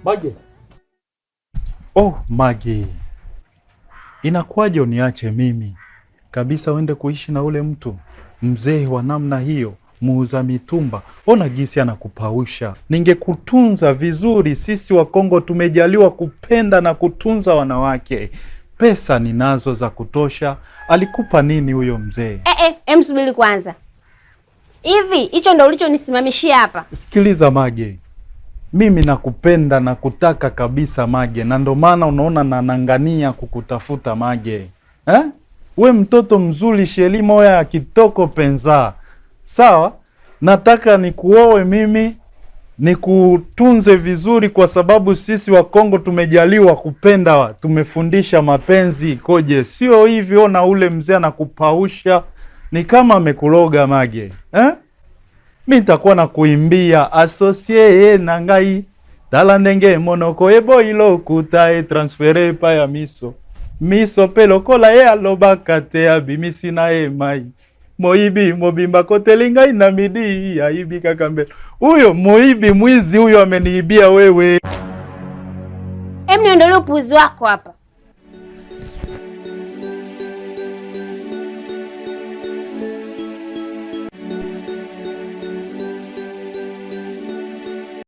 Mage. Oh, Mage, inakuwaje uniache mimi kabisa uende kuishi na ule mtu mzee wa namna hiyo, muuza mitumba? Ona gisi anakupausha. Ningekutunza vizuri. Sisi Wakongo tumejaliwa kupenda na kutunza wanawake. Pesa ninazo za kutosha. Alikupa nini huyo mzee? Eh, subiri kwanza. Hivi hicho ndo ulichonisimamishia hapa? Sikiliza Mage, mimi nakupenda na kutaka kabisa Mage, na ndo maana unaona nanangania kukutafuta Mage, eh? We mtoto mzuri, sheli moya ya kitoko penza, sawa? Nataka nikuoe mimi nikutunze vizuri, kwa sababu sisi Wakongo tumejaliwa kupenda, tumefundisha mapenzi ikoje. Sio hivyo, na ule mzee anakupausha ni kama amekuloga Mage, eh? Mi nitakuwa na kuimbia asosie na ngai tala ndenge monoko eboyi lokuta e transfere epai ya miso miso mpe lokola ye alobaka te abimisi na ye mai moyibi mobimba koteli ngai na midi ayibi kaka mbele. Huyo moibi mwizi huyo ameniibia wewe. Em, niondolee upuuzi wako hapa.